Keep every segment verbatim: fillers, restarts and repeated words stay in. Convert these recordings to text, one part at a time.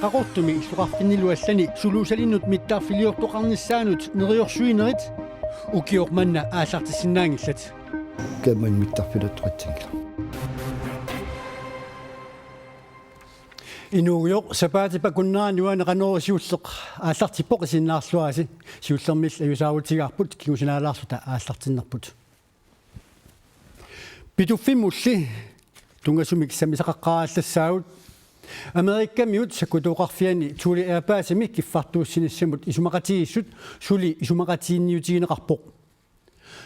Qaqortumi illoqarfinnilu allani suluusalinnut mittarfiliortoqarnissaanut neriorsuinerit ukioq manna aallartissinnaanngillat. Kammani mittarfiliortoqassanngilaq. Inuugujoq sapaatip akunnerani uani Qanorooq siulleq aallartippoq, isiginnaarluarisi. Siullermilli ajuusaarutigaarput kingusinaalaarluta aallartinnerput. Pituffimmulli tunngasumik sammisaqaqqaarallassaavut. Amerikamiut sakkutooqarfiani Thule Airbusimi kiffartuussinissamut isumaqatigiissut suli isumaqatiginniutigineqarpoq.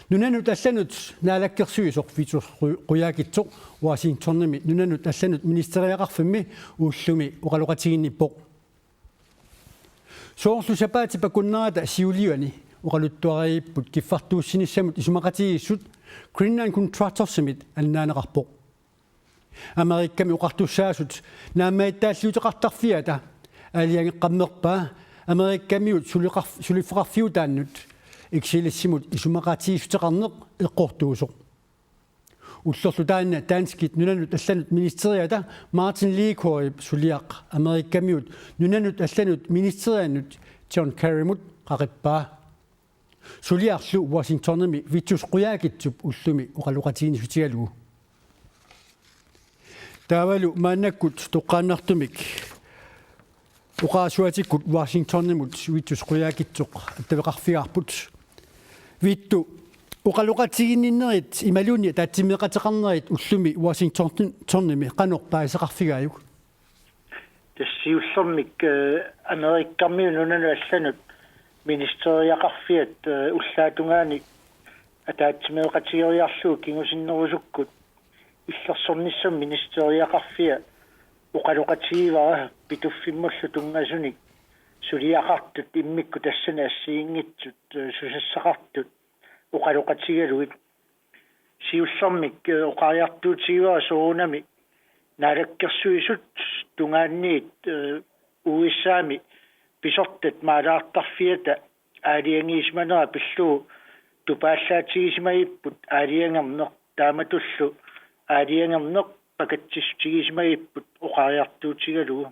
Nunanut allanut naalakkersuisoq Vittus Qu-, Qujaukitsoq Washingtonimi nunanut allanut ministeriaqarfimmi ullumi oqaloqatiginnippoq. Soorlu sapaatip akunnerata siuliani oqaluttuariipput kiffartuussinissamut isumaqatigiissut Greenland Contractorsimit annaaneqarpoq. Amerikami oqartussaasut naammagittaalliuteqartarfiata aalajangeqqammerpaa Amerikamiut suleqarf-, suliffeqarfiutaannut Exelissimut isumaqatigiissuteqarneq eqqortuusoq. Ullorlu taanna danskit nunanut allanut ministeriata Martin Lidegaardip suliaq Amerikamiut nunanut allanut ministeriannut John Kerrymut qaqippaa. Suliarlu Washingtonimi Vittus Qujaukitsup ullumi oqaloqatiginnissutigalugu. Taavalu maannakkut toqqaannartumik oqarasuatikkut Washingtonimut Vittus Qujaukitsoq attaveqarfigaarput. Vittus, oqaloqatiginninnerit imaluunniit ataatsimeeqateqarnerit ullumi Washingtonimi qanoq paasisaqarfigaajuk? Tassa siullermik, eh, Amerikamiut nunanut allanut ministeriaqarfiat, eh, ullaatungaani ataatsimeeqatigeriarlugu kingusinnerusukkut illersornissamut ministeriaqarfia oqaloqatigivara Pituffimmullu tunngasunik suliaqartut immikkut tassani assigiinngitsut, eh, susassaqartut oqaloqatigalugit. Siullermik, eh, oqariartuutigivara soorunami Naalakkersuisut tungaanniit, eh, U S A-mi pisortat maalaartarfiata aalajangiisimanera pillugu tupaallatigisimagipput aalajangerneq, taamatullu aalajangerneq pakatsissutigisimagipput oqariartuutigalugu.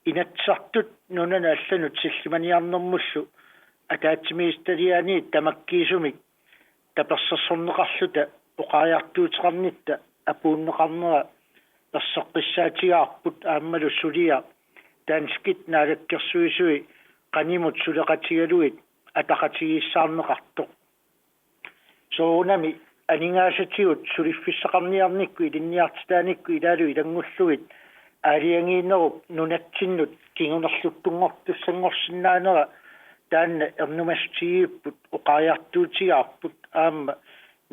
Inatsisartut nunanut allanut sillimaniarnermullu ataatsimiititaliaaniit tamakkiisumik tapersersorneqarluta oqariartuuteqarnitta apuunneqarnera erseqqissaatigaarput aammalu suliaq danskit naalakkersuisui qanimut suleqatigalugit ataqatigiissaarneqartoq. Soorunami aningaasatigut suliffissaqarniarnikkut ilinniartitaanikkut ilaalu ilanngullugit aalajangiinerup nunatsinnut kingunerluttunngortussanngorsinnaanera taanna ernumassutigigipput oqariartuutigaarput aamma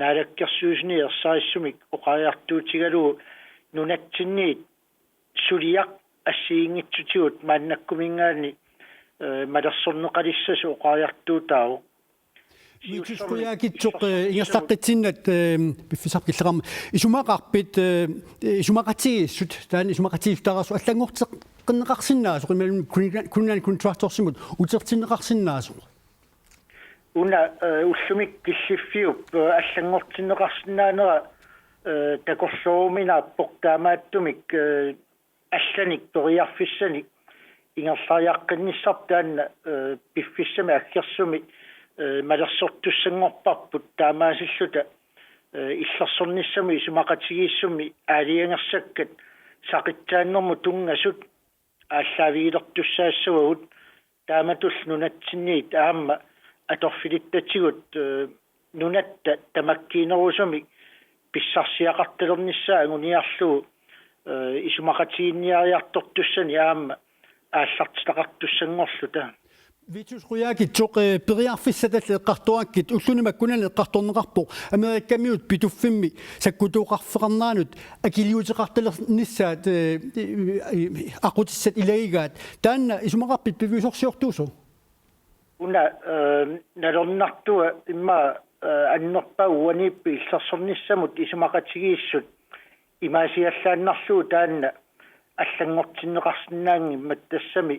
naalakkersuisuni ersarissumik oqariartuutigalugu nunatsinniit suliaq assigiinngitsutigut maannakkumiingaanniit, eh, malersorneqalissasoq oqariartuutaavoq. Vittus Qujaukitsoq, eh, ingerlaqqitsinnat, eh, piffissaq killeqarmat. Isumaqarpit, eh, isumaqatigiissut, taanna isumaqatigiissutaararsuit allanngorteqqinneqarsinnaasoq, imaluunniit Greenland, Greenland Contractorsimut utertinneqarsinnaasoq? Una, eh, ullumi killiffiup, eh, allanngortinneqarsinnaanera, eh, takorlooruminaappoq taamaattumik, eh, allanik periarfissanik ingerlariaqqinnissarput taanna, eh, piffissami aggersumi, eh, malersortussanngorparput taamaasilluta, eh, illersornissamut isumaqatigiissummi aalajangersakkat saqitsaannermut tunngasut aallaavigilertussaassavagut taamatullu nunatsinniit aamma atorfilittatigut, eh, nunatta tamakkiinerusumik pissarsiaqartalernissaa anguniarlugu, eh, isumaqatiginniariartortussanik aamma aallartitaqartussanngorluta. Vittus Qujaukitsoq, eh, periarfissat allat eqqartorakkit, ulluni makkunani eqqartorneqarpoq Amerikamiut Pituffimmi sakkutooqarfeqarneranut akiliuteqartalernissaat, eh, eh, aqutsissat ilagigaat. Taanna isumaqarpit piviusorsiortuusoq? Una, eh, nalornartua immaqa, eh, annerpaaq uaniippoq illersornissamut isumaqatigiissut imaasiallaannarlugu taanna allanngortinneqarsinnaanngimmat, tassami,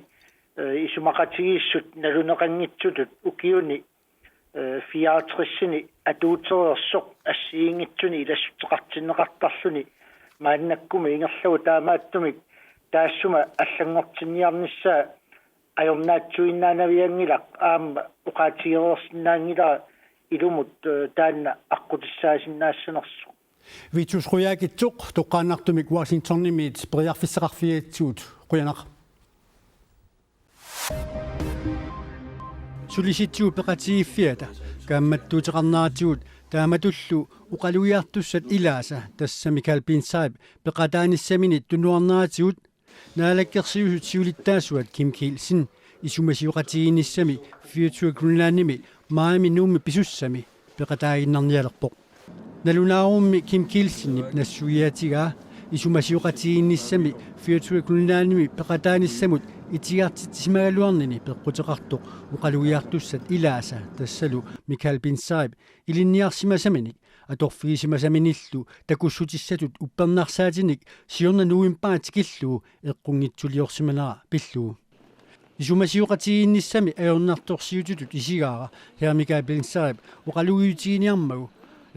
eh, isumaqatigiissut naluneqanngitsutut ukiuni, eh, fireogtresini atuutereersoq assigiinngitsunik ilassuteqartinneqartarluni maannakkumi ingerlavoq, taamaattumik Taassuma allanngortinniarnissaa ajornaatsuinnaanavianngilaq aamma oqaatigereersinnaanngilara ilumut, eh, taanna aqqutissaasinnaassanersoq. Vitus Qujaukitsoq toqqaannartumik Washingtonimiit periarfissaqarfigigatsigut qujanaq. Sulisitsisut peqatigiiffiata kaammattuuteqarneratigut taamatullu oqalugiartussat ilaasa tassa Michael Pinzerip peqataanissaminit tunuarneratigut Naalakkersuisut siulittaasuat Kim Kielsen isumasioqatigiinnissami Future Greenlandimi maajimi Nuummi pisussami peqataaginnarnialerpoq. Nalunaarummi Kim Kielsenip nassuiaatigaa isumasioqatigiinnissami Future Greenlandimi peqataanissamut itigartitsisimagaluarnini peqquteqartoq oqalugiartussat ilaasa tassalu Michael Pinzerip ilinniarsimasaminik atorfigisimasaminillu takussutissatut uppernarsaatinik siorna novembarip tikillugu eqqunngitsuliorsimanera pillugu. Isumasioqatigiinnissami ajornartorsiutitut isigaara Herr Michael Pinzerip oqalugiutiginiarmagu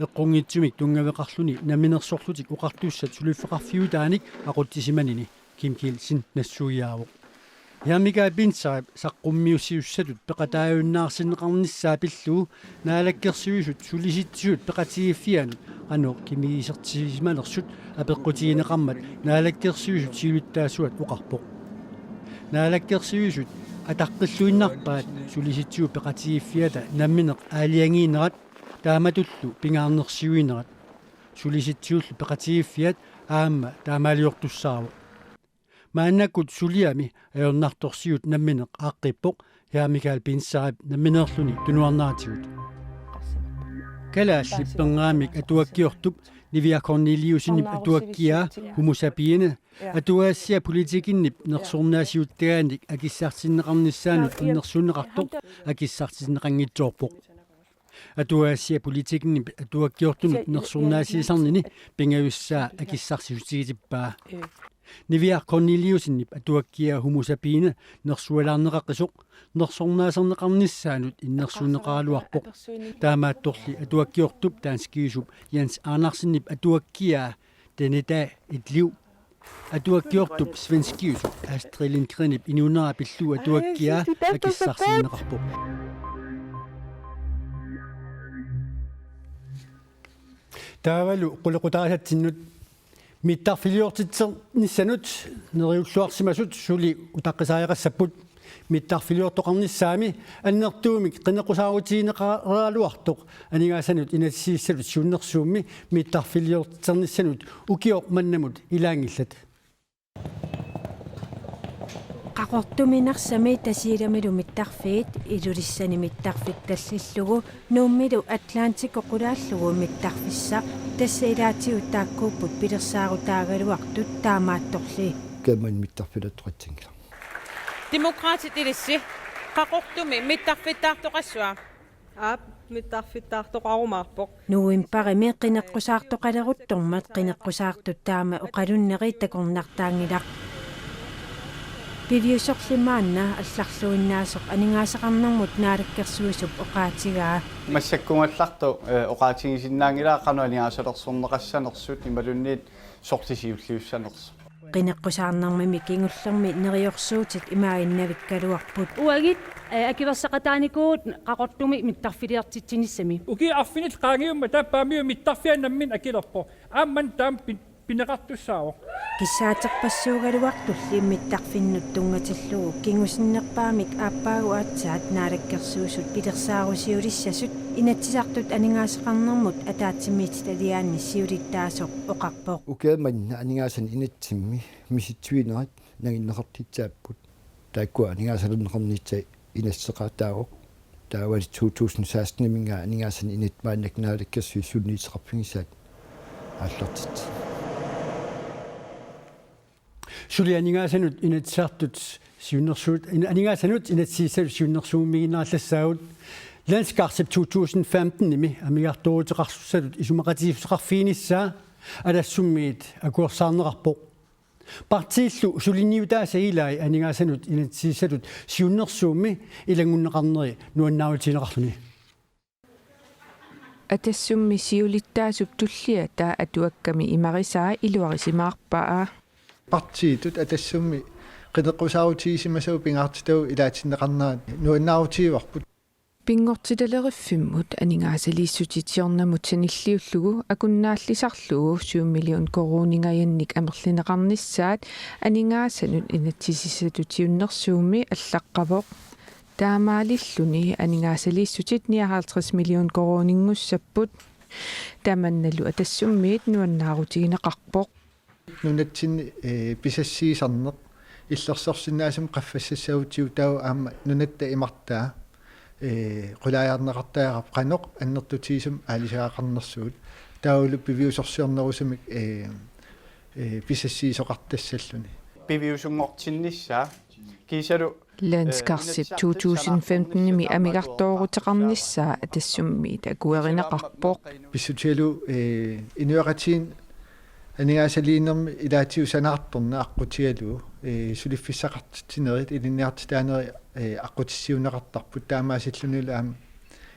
eqqunngitsumik tunngaveqarluni namminersorlutik oqartussat suliffeqarfiutaanik aqutsisimanini Kim Kielsen nassuiaavoq. Herr Michael Pinzerip saqqummiussisussatut peqataajunnaarsinneqarnissaa pillugu Naalakkersuisut sulisitsisut peqatigiiffiannut qanoq kimigisertisimanersut apeqqutigineqarmat Naalakkersuisut siulittaasuat oqarpoq. Naalakkersuisut ataqqilluinnarpaat sulisitsisut peqatigiiffiata nammineq aalajangiinerat taamatullu pingaarnersiuinerat. Sulisitsisullu peqatigiiffiat aamma taamaaliortussaavoq. Maannakkut suliami ajornartorsiut nammineq aaqqippoq Herr Michael Pinzerip nammineerluni tunuarneratigut. Kalaallit Pernaamik atuakkiortup Niviaq Korneliussenip atuakkiaa Homo sapiens atuagassiaq Politikenip nersornaasiuttagaanik akissartinneqarnissaanut innersuunneqartoq akissartinneqanngitsoorpoq. Atuagassiaq Politikenip atuakkiortunut nersornaasiisarnini pingajussaa akissarsissutigitippaa. Niviaq Korneliussenip atuakkiaa Homo sapiens nersualaarneqaqisoq nersornaaserneqarnissaanut innersuunneqaraluarpoq. Taamaattorli atuakkiortup danskiusup Jens Andersenip atuakkiaa Denne dag, et liv atuakkiortup svenskiusup Astrid Lindgrenip inuunera pillugu atuakkiaa akissarsiineqarpoq. Taavalu qulequtarisatsinnut mittarfiliortitsernissanut neriulluarsimasut suli utaqqisariaqassapput. Mittarfiliortoqarnissaami annertuumik qineqqusaarutigineqaraluartoq aningaasanut inatsisissatut siunnersuummi mittarfiliortitsernissanut ukioq mannamut ilaanngillat. Qaqortumi Narsami Tasiilamilu mittarfiit, Ilulissani mittarfik tallillugu, Nuummilu Atlanticip qulaallugu mittarfissaq, tassa ilaatigut taakkuupput pilersaarutaagaluartut taamaattorli. Ukioq manna mittarfiliortoqassanngilaq. Demokraatit ilissi Qaqortumi mittarfittaartoqassava? Aap, mittarfittaartoqarumaarpoq. Novembarimi qineqqusaartoqaleruttormat qineqqusaartut taama oqalunneri takornartaanngilaq. Piviusorli maanna allarluinnaasoq aningaasaqarnermut naalakkersuisup oqaatigaa. Massakkumut allartoq, eh, oqaatigisinnaanngilara qanoq aningaasalersorneqassanersut imaluunniit sorliusiulliussanersut. Qineqqusaarnermimi kingullermi neriorsuutit imaaginnavikkaluarput. Uagut, eh, akuersaqataanikuuvugut Qaqortumi mittarfiliortitsinissami. Ukiut arfinillit qaangiummata taappaamiu mittarfianammin akilerpoq. Aamma taama pin-, pineqartussaavoq. Kissaaterpassuugaluartulli mittarfinnut tunngatillugu kingusinnerpaamik aappaagu aatsaat naalakkersuisut pilersaarusiulissasut Inatsisartut aningaasaqarnermut ataatsimiititaliaanni siulittaasoq oqarpoq. Ukioq manna aningaasanik inatsimmi misissuinerit nanginneqartitsaapput. Taakkua aningaasalerneqarnissaat inatsiseqaataavoq. Taavali to tusind seksten-iminngaanniit aningaasanik inatsit maannakkut naalakkersuisut sunniuteqarfigisaat aallartitseq. Suli aningaasanut Inatsisartut siunnersuut-, in-, aningaasanut inatsisissatut siunnersuummiiginnarallassaagut. Landskartip to tusind femten-imi amigartooruteqarsussatut isumaqatigiissuteqarfiginissaa Alassummiit akuersaarneqarpoq. Partiillu suliniutaasa ilai aningaasanut inatsisissatut siunnersuummi ilanngunneqarneri nuannaarutigineqarluni. Atassummi siulittaasup tullia taava atuakkami imarisaa iluarisimaarpaa. Partiitut Atassummi qineqqusaarutigisimasagut pingaartitagut ilaatinneqarnerat nuannaarutigivarput. Pinngortitaleriffimmut aningaasaliissutit siornamut sanilliullugu akunnaallisarlugu syv million koruuningajannik amerlineqarnissaat aningaasanut inatsisissatut siunnersuummi allaqqavoq. Taamaalilluni aningaasaliissutit nioghalvtreds million koruuninngussapput. Tamannalu Atassummiit nuannaarutigineqarpoq. Nunatsinni, eh, pisassiisarneq illersorsinnaasumik qaffassassagutsigutaavoq aamma nunatta imartaa, eh, qulaajarneqartariaqarpoq qanoq annertutigisumik aalisagaqarnersugut. Taavalu piviusorsiornerusumik, eh, eh, pisassiisoqartassalluni. Piviusunngortinnissaa kiisalu Landskarsit to tusind femten-imi amigartooruteqarnissaa Atassummiit akuerineqarpoq. Pissutigalugu, eh, inuiaqatigiinni aningaasaliinermi ilaatigut sanaartorneq aqqutigalugu, eh, suliffissaqartitsinerit ilinniartitaanerit, eh, aqqutissiuunneqartarput taamaasillunilu aamma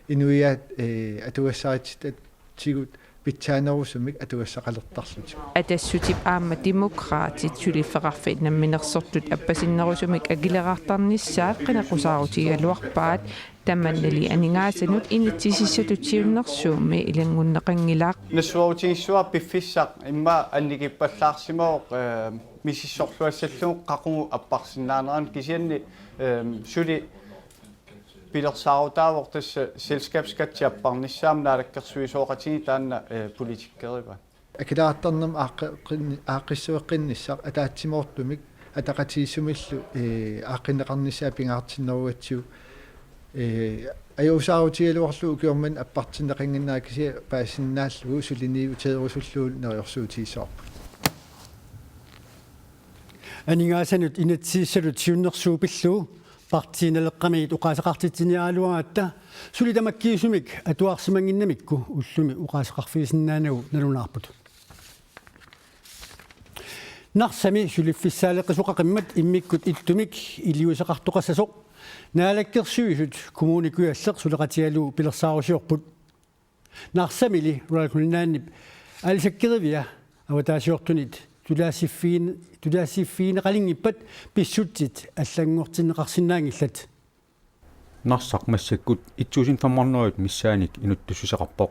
inuiaat, eh, atugassaritsitat tigut pitsaanerusumik atugassaqalertarlutik. Atassutip aamma Demokraatit suliffeqarfiit namminersortut appasinnerusumik akileraartarnissaat qineqqusaarutigigaluarpaat, tamannali aningaasanut inatsisissatut siunnersuummi ilanngunneqanngilaq. Nassuerutigissuaq piffissaq immaqa annikippallaarsimavoq, eh, misissorluassallugu qaqugu apparsinnaanerani kisianni, eh, suli pilersaarutaavoq tassa selskabsskatti apparnissaa aamma naalakkersuisooqatigiit taanna, eh, politikerivaat. Akileraartarnermut aaqqeqqinni-, aaqqissueqqinnissaq ataatsimoortumik ataqatigiissumillu, eh, aaqqinneqarnissaa pingaartinnerugatsigu, eh, ajuusaarutigaluarlugu ukiormanna appartinneqannginnera kisianni paasisinnaallugu suliniuteerusullugu neriorsuutigissavarput. Aningaasanut inatsisissatut siunnersuup pillugu Partii Naleqqamiit oqaaseqartitsiniaraluaratta suli tamakkiisumik atuarsimannginnamikku ullumi oqaaseqarfigisinnaanagu nalunaarput. Narsami suliffissaaleqisoqaqimmat immikkut ittumik iliuuseqartoqassasoq Naalakkersuisut Kommune Kujalleq suleqatigalugu pilersaarusiorput. Narsamili Royal Greenlandip aalisakkeriviat avataasiortunit tulaasiffiin-, tulaasiffigineqalinngippat pissutsit allanngortinneqarsinnaanngillat. Narsaq massakkut et tusind fem hundrede missaannik inuttussuseqarpoq.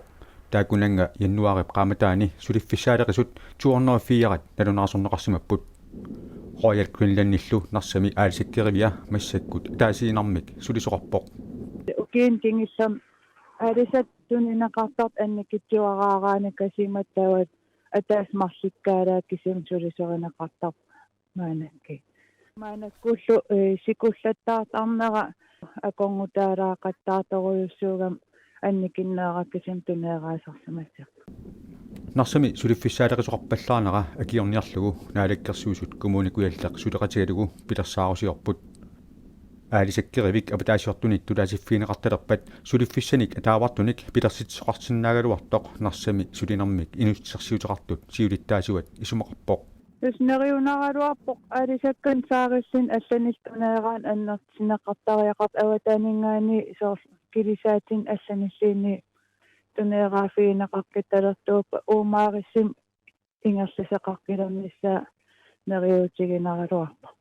Taakkunannga januaarip qaammataani suliffissaaleqisut to hundrede og fire nalunaarsorneqarsimapput. Royal Greenlandillu Narsami aalisakkeriviat massakkut ataasiinnarmik sulisoqarpoq. Ukiuni kingullerni aalisakkat tunineqartartut annikitsuaraaraanni kasiumattavat ataaseq marlukkaalaat kisianni sulisorineqartarpoq maannakkut. Maannakkullu, eh, sikullattaartarnera akornutaalaaqattaartorujussuugami annikinneeraq kisianni tuneeraasarsimassaaq. Narsami suliffissaaleqisoqarpallaarnera akiorniarlugu Naalakkersuisut Kommune Kujalleq suleqatigalugu pilersaarusiorput. Aalisakkerivik avataasiortunit tulaasiffigineqartalerpat suliffissanik ataavartunik pilersitsisoqarsinnaagaluartoq Narsami sulinermik inuussutissarsiuteqartut siulittaasuat isumaqarpoq. Tassa neriunaraluarpoq aalisakkanik saarilluni allanillu tuneeraanni annertusineqartariaqartoq avataaninngaanniit soorlu kilisaatini allanilluunniit tuneeraaffigineqaqqittalertuuppat uumaarissummik ingerlasoqaqqilernissaa neriuutiginaraluarpoq.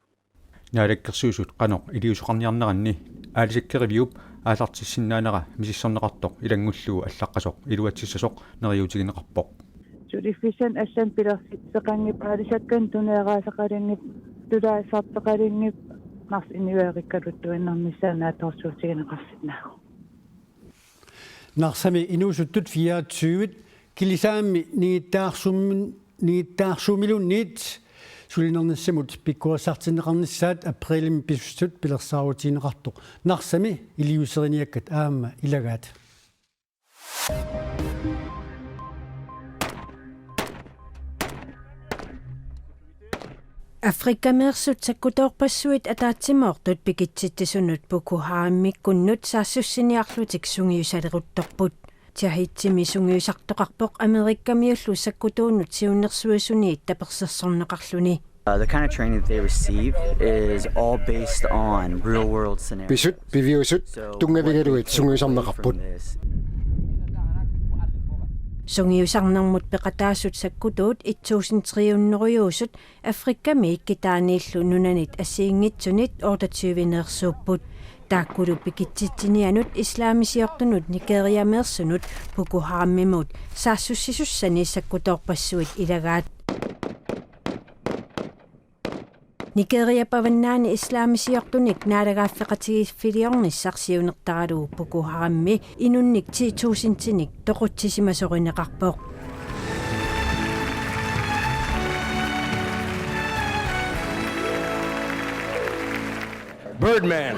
Naalakkersuisut qanoq iliuuseqarniarneranni aalisakkeriviup aallartissinnaanera misissorneqartoq ilanngullugu allaqqasoq iluatsissasoq neriuutigineqarpoq. Suliffissanik allanik pilersitseqanngippat aalisakkanik tuneeraasaqalinngippat tulaasartoqalinngippat Narsap inuiaqikkaluttuinnarnissaa naatsorsuutigineqarsinnaasoq. Narsami inuusuttut fireogtyve kilisaammi ningittaarsuum-, ningittaarsuumiluunniit sulinernissamut pikkorissartinneqarnissaat aprilimi pisussatut pilersaarutigineqartoq Narsami iliuuseriniakkat aamma ilagaat. Afrikameersut sakkutoorpassuit ataatsimoortut pikitsitsisunut Boko Haramikkunnut saassussiniarlutik sungiusaleruttorput. Tchadimi sungiusartoqarpoq Amerikamiullu sakkutuunnut siunnersuisuniit tapersersorneqarluni. Uh, the kind of training that they receive is all based on real world scenarios. Pisut piviusut tunngavigalugit sungiusarneqarput. Sungiusarnermut peqataasut sakkutuut et tusind tre hundrede-juusut Afrikamiit Kitaaniillu nunanit assigiinngitsunit otteogtyve-neersuupput. Taakkulu pikitsitsinianut islamisiortunut Nigeriameersunut Boko Haramimut saassussisussani sakkutoorpassuit ilagaat. Nigeriap avannaani islamisiortunik naalagaaffeqatigiiffiliornissaq siunertaralugu Boko Harami inunnik ti tusindinik toqutsisimasorineqarpoq. Birdman.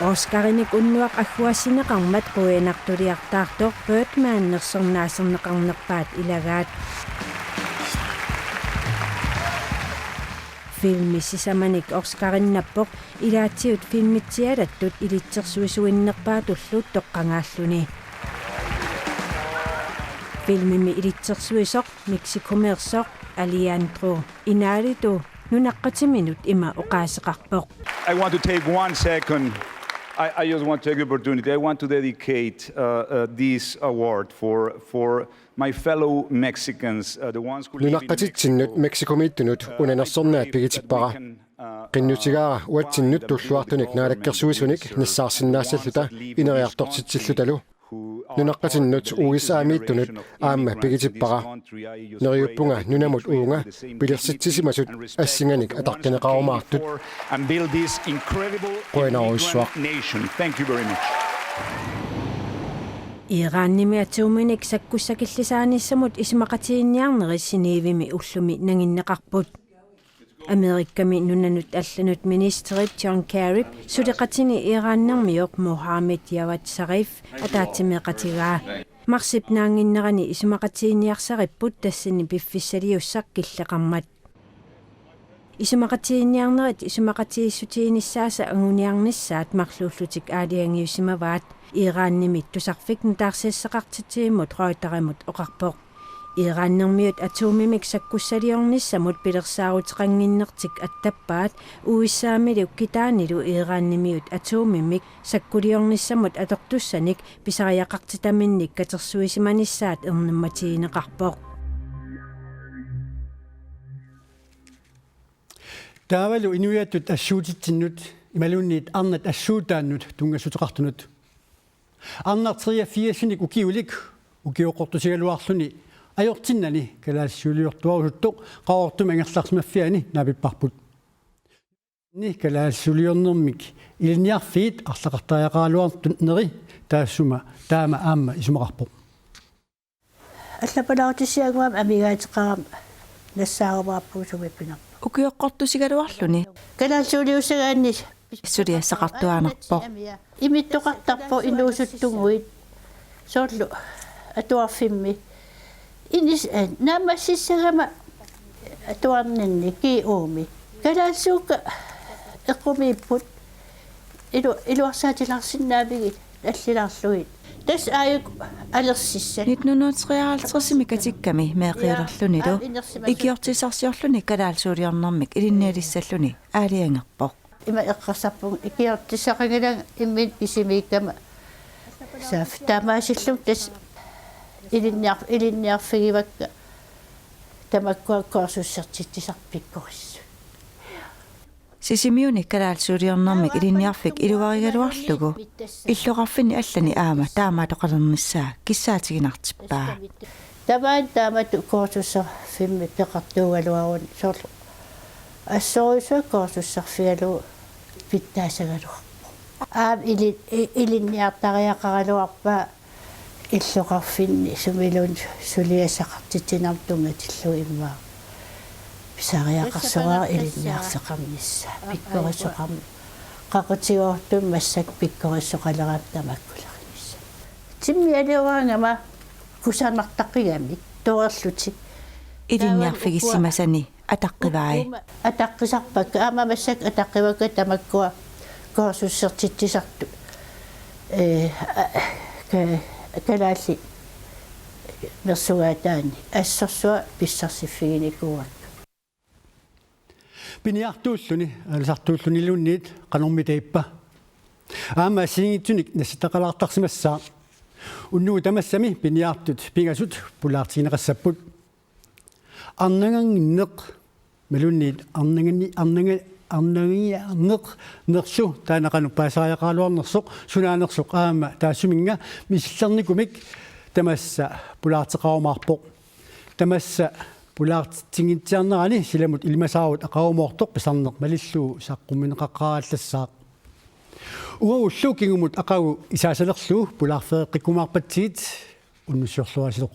Oscarinik unnuaq agguassineqarmat quianartuliartaartoq Birdman nersornaaserneqarnerpaat ilagaat. Filmi sisamanik Oscarinnappoq ilaatigut filmitsialattut ilitsersuisuinnerpaatullu toqqagaalluni. Filmimi ilitsersuisoq Mexicomeersoq Alejandro Inarritu nunaqqatiminut ima oqaaseqarpoq. I want to take one second. I, I just want to take the opportunity. I want to dedicate uh, uh, this award for, for my fellow Mexicans, uh, the ones who live in Nunaqqatitsinnut Mexico. Mexicomiittunut una nersornaa pigitippara. Qinnutigaara uatsinnut tulluartunik naalakkersuisunik nassaarsinnaassalluta ineriartortitsillutalu. Nunaqqatinnut U S A-miittunut aamma pigitippara. Neriuppunga nunamut uunga pilersitsisimasut assinganik ataqqineqarumaartut. And build this incredible Qujanarsuaq. immigrant nation. Thank you very much. Iranimi atuminik sakkussakillisaanissamut isumaqatiginninniarnerit Genèvemi ullumi nanginneqarput. Amerikami nunanut allanut ministerip John Kerryp suleqatini Iranimioq Mohammad Javad Zarif ataatsimeeqatigaa. Marsip naannginnerani isumaqatiginninniarsaripput tassani piffissaliussaq killeqarmat. Isumaqatiginninniarnerit isumaqatigiissutiginissaasa anguniarnissaat marluullutik aalajangiusimavaat, Iranimi tusarfik nutaarsiassaqartitsivimmut Reuterimut oqarpoq. Iranimiut atomimik sakkussaliornissamut pilersaaruteqannginnertik attappaat U S A-milu Kitaanilu Iranimiut atomimik sakkuliornissamut atortussanik pisariaqartitaminnik katersuisimanissaat ernummatigineqarpoq. Taavalu inuiattut assuutitsinnut imaluunniit arnat assuutaannut tunngassuteqartunut. Arnaq treogfirsinik ukiulik ukioqqortusigaluarluni ajortinnani kalaallisuuliortuarusuttoq Qaqortumi angerlarsimaffiani naapipparput. Ni kalaallisuuliornermik ilinniarfiit arlaqartariaqaraluartut neri taassuma taama aamma isumaqarpoq. Allapalaarutissiannguamik amigaateqarama nassaarumaarpugut sumi pinerpoq. Ukioqqortusigaluarluni Kalaallisuuliussagaanni suliassaqartuaannarpoq. Imittoqartarpoq inuusuttunnguit soorlu atuarfimmi. Inis naammassissagama atuarninni G O-mi. Kalaallisuukka eqqumiipput ilu iluarsaatilaarsinnaavigit allilaarlugit. Tassa aajuku alersissat. Nitten hundrede og treoghalvtredsimi katikkami meeqqiulerlunilu ikiortissarsiorluni kalaallisuuliornermik ilinnialissalluni aalajangerpoq. Ima eqqarsarpunga ikiortissaqanngilanga imminut kisimiikkama. Saaf taamaasillunga tassa ilinniar ilinniarfigivakka tamakkua kursussertitsisarput pikkorissut. Sisimiuni kalaallisuuliornermik ilinniarfik iluarigaluarlugu illoqarfinni allani aamma taamaattoqalernissaa kissaatiginartippaa. Tamaani taamatut kursusserfimmi peqartuugaluaruni soorlu assorujussuaq kursusserfigalugu pitsaassagaluarpoq. Aamma ili ilinniartariaqaraluarpaa illoqarfinni sumiluunniit suliassaqartitsinermut tunngatillugu immaqa pisariaqarsoraara ilinniarfeqarnissaa pikkorissoqarmat qaqutigoortumik massakkut pikkorissoqaleraat tamakkulernissaa. Timmialiuaangama kusanartaqigamik toorlutik. Ilinniarfigissimasani ataqqivai. Ataqqisarpakka aamma massakkut ataqqivakka tamakkua kursussertitsisartut. Ee kalaallit mersugaataanni assorsuaq pissarsiffiginikuuakka. Piniartuulluni aalisartuulluniluunniit qanormitaava? Aamma assigiinngitsunik nassataqalaartarsimassaaq. Unnugu tamassami piniartut pingasut pulaartigineqassapput. Arnagannginneq, imaluunniit arnagani-, arnaga-, arnagiarneq, nersu, taanna qanoq paasariaqaraluarnersoq, sunaanersoq aamma taassuminnga misiliinikumik tamassa pulaarteqarumaarpoq. Tamassa pulaartitsinngitsiarnerani silamut ilimasaarut aqagumoortoq pisarneq malillugu saqqummiunneqaqqaarallassaaq. Uagullu kingumut aqagu isaasalerlugu pulaarfeeqqikkumaarpatsigit unnussiorluarisilu.